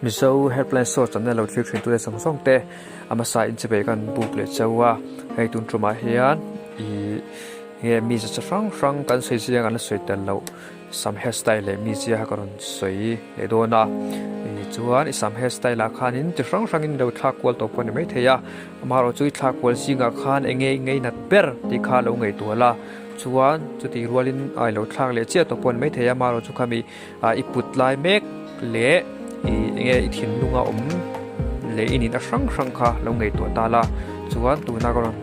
Mizo Helpline Source channel lo thlir thin tute zawng zawng te a hmasa in chibei kan buk leh chauh a, hei tun tumah hian ih nge mi chi hrang hrang kan sawi chiang an la sawi tel loh sam hairstyle leh mizia kha ka rawn sawi leh dawn a, ih chuan i sam hairstyle ah khanin chi hrang hrangin lo thlak kual tawh pawh a ni maithei a, amaherawhchu i thlak kual zingah khan eng nge i ngainat ber tih kha a lo ngaihtuah a, chuan chutih rualin a ilo thlak leh chiah tawh pawh a ni maithei a, amaherawhchu khami ah i put lai mek leh ih enge i thinlunga awm leh i nihna hrang hrang kha lo ngaihtuah ta la chuan tuna ka rawn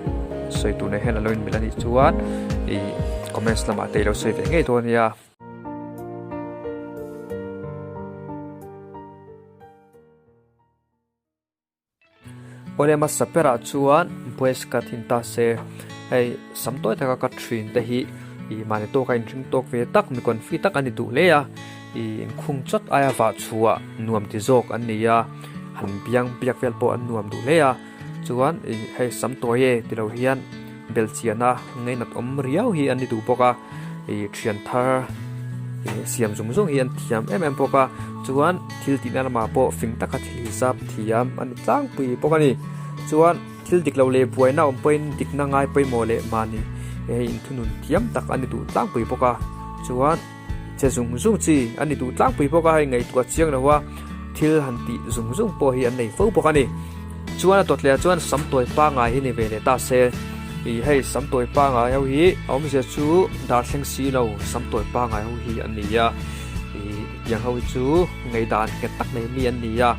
sawi tur nei hian a lo inmil a nih chuan ih comments lamah te i lo sawi ve ngei dawn a nia. Awle hmasa berah chuan boys cut in ta se hei sam tawi taka cut thin te hi ih mahni tawka inring tawk ve tak mi confi tak a ni duh hle a ih inkhung chawt aia vah chhuah nuam ti zawk an ni a han biang biak vel pawh an nuam duh hle a chuan ih hei sam tawi e tilo hian belchiana ngainat awm riau hi an ni duh bawk a ih thian thar ih siam zung zung hi an thiam em em bawk a chuan thil tihna lamah pawh fing taka thil hi zap thiam a ni tlangpui bawk a ni chuan thil dik lo leh buaina awm pawhin dikna ngai pawimawh leh mahni hei inthunun thiam tak a ni duh tlangpui bawk a chuan che zung zung chi a ni duh tlangpui bawk a hei ngaihtuah chiang lo a thil han tih zung zung pawh hi an nei fo bawk a ni chuan a tawt leh ah chuan sam tawi pangai hi ni ve leh ta se ih hei sam tawi pangai ho hi a awmzia chu darthleng si lo sam tawi pangai ho hi an ni a ih tiang ho hi chu ngaihdan nghet tak nei mi an ni a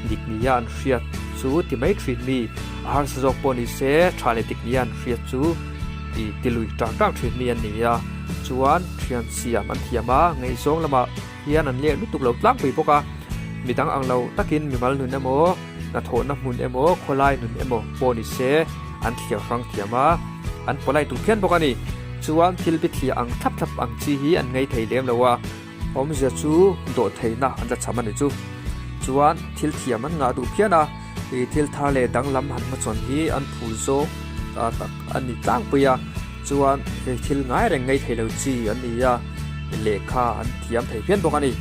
dik nia an hriat chu ti mai thin mi a harsa zawk pawh ni se tha leh dik nia an hriat chu ih ti lui tang tang thin mi an ni a chuan thian siam an thiam a ngaihzawng lamah hian an leh lutuk lo tlangpui bawk a midang ang lo takin mimal nun emaw hnathawhna hmun emaw khawlai nun emaw pawh ni se an thliar hrang thiam a an polite duh phian bawk a ni chuan thil bithliah ang thlap thlap ang chi hi an ngei thei lem lo a awmzia chu dawh theihna an la cham a ni chu chuan thil thiam an ngah duh phian a ih thil thar leh danglam han hmachhawn hi an phur zawk tak a ni tlangpui a. Chuan hei thil ngai reng ngei thei lo chi an ni a, lehkha an thiam thei phian bawk a ni.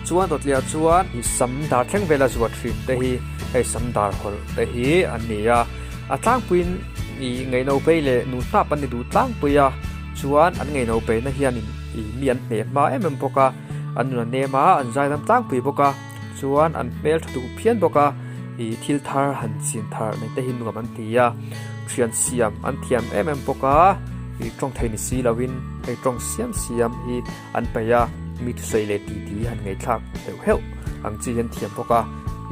Chuan Dawtliah chuan i sam dar thleng vela zuar thin te hi hei sam dar hawlh te hi an ni a, a tlangpuiin i ngaihno bei leh nu hnap an ni duh tlangpui a, chuan an ngaihno beina hianin i mi an hneh hma em em bawk a, an nun a nem a, an zaidam tlangpui bawk a, chuan an hmel tha duh phian bawk a, i thil thar han chin thar nei te hi nuam an ti a. Thian siam an thiam em em bawk a, ih tawng thei ni si lovin hei tawng siam siam hi an paih a, mi thusawi leh ti ti han ngaihthlak heuh heuh ang chi hi an thiam bawk a,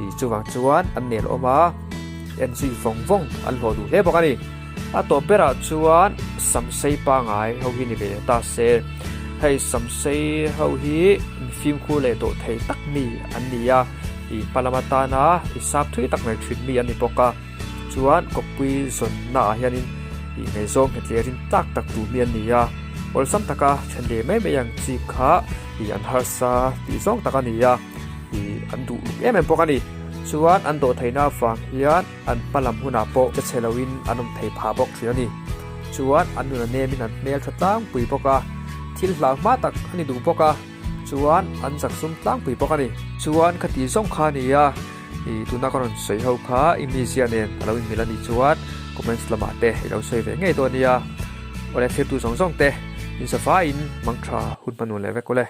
ih chuvang chuan an nel awm a, en zui vawng vawng an hlawh duh hle bawk a ni. A tawp berah chuan samsei pangai ho hi ni ve ta se, hei samsei ho hi mi fimkhur leh dawh thei tak mi an ni a, ih hma lam atana i sap thui tak mai thin mi an ni bawk a. Chuan kawppui zawnna ah hianin ih ngaihzawng nghet leh rin tak tak tur mi an ni a, awlsam taka then leh mai mai ang chi kha ih an harsa tih zawng tak a ni a, ih an duh em em bawk a ni. Chuan an dawh theihna avang hian an hma lam hunah pawh che chhe loin an awm thei phah bawk thin a ni. Chuan an nun a nemin an hmel tha tlangpui bawk a, thil hlau hma tak a ni duh bawk a, chuan an zaksum tlangpui bawk a ni. Chuan khati zawng kha a ni a. Ih tuna ka rawn sawi ho kha i mizia nen a lo inmil a nih chuan comments lamah te i lo sawi ve ngei dawn nia. Awle thirtu zawng zawng te in safaiin mangtha hun hmanun leh vek ule.